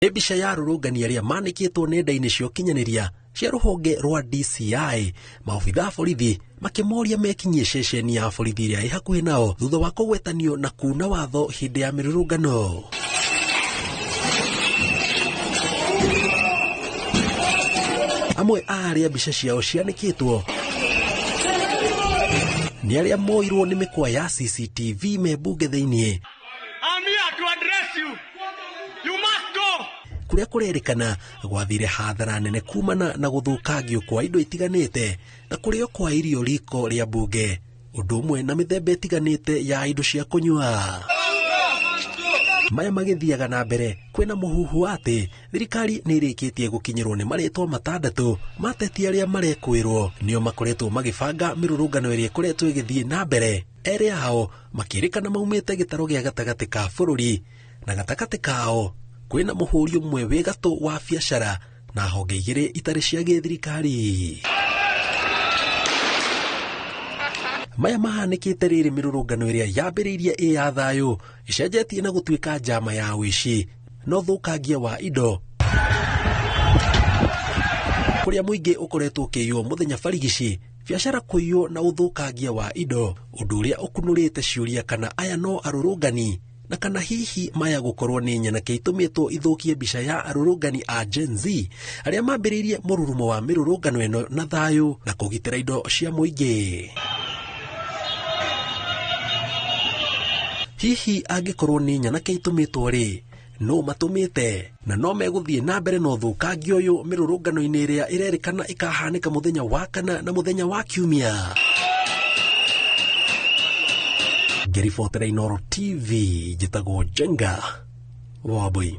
Nĩ mbica ya arũrũngani arĩa manĩkĩtwo nenda-inĩ cia ũkinyanĩria cia rũhonge rwa DCI, maobitha a borithi makĩmoria mekinyie ceceni ya borithi ĩrĩa ĩ hakuhĩ nao thutha wa kũgwetanio na kuna watho hĩndĩ ya mĩrũrũngano. Amwe a arĩa mbica ciao cianĩkĩtwo nĩ arĩa moirwo nĩ mĩkwa ya CCTV me mbunge thĩinĩ. I'm here to address you. You must go. Kũrĩa kũrerĩkana gwathire hathara nene kumana na gũthũkangio kwa indo itiganĩte na kũrĩo kwa irio riko rĩa mbunge, ũndũ ũmwe na mĩthemba ĩtiganĩte ya indo cia kũnyua. Maya magĩthiaga na mbere kwĩna mũhuhu atĩ thirikari nĩ ĩrĩkĩtie gũkinyĩrwo nĩ marĩtwa matandatũ ma ateti arĩa marekwĩrwo nĩo makoretwo magĩbanga mĩrũrũngano ĩrĩa ĩkoretwo ĩgĩthiĩ na mbere. Erĩ ao makĩrĩkana maumĩte gĩtarũ gĩa gatagatĩ ka bũrũri, na gatagatĩ kao kwĩna mũhũri ũmwe wĩ gatũ wa biacara na honge igĩrĩ itarĩ cia gĩthirikari. Maya mahanĩkĩte rĩrĩ mĩrũrũngano ĩrĩa yambĩrĩirie ĩ ya thayũ ĩcenjetie na gũtuĩka njama ya ũici na ũthũkangia wa indo, kũrĩa mũingĩ ũkoretwo ũkĩiywo mũthenya barigici, biacara kũiywo na ũthũkangia wa indo, ũndũ ũrĩa ũkunũrĩte ciũria kana aya no arũrũngani na kana hihi maya gũkorwo nĩ nyanake itũmĩtwo ithũkie mbica ya arũrũngani a Gen Z arĩa mambĩrĩirie mũrurumo wa mĩrũrũngano ĩno na thayũ na kũgitĩra indo cia mũingĩ. Hihi angĩkorwo nĩ nyanake itũmĩtwo rĩ, no matũmĩte na no megũthiĩ na mbere na ũthũkangia ũyũ mĩrũrũngano-inĩ ĩrĩa ĩrerĩkana ĩkahanĩka mũthenya wa kana na mũthenya wa kiumia. Ngĩribotera Inooro TV, njĩtagwo Njenga Wambui.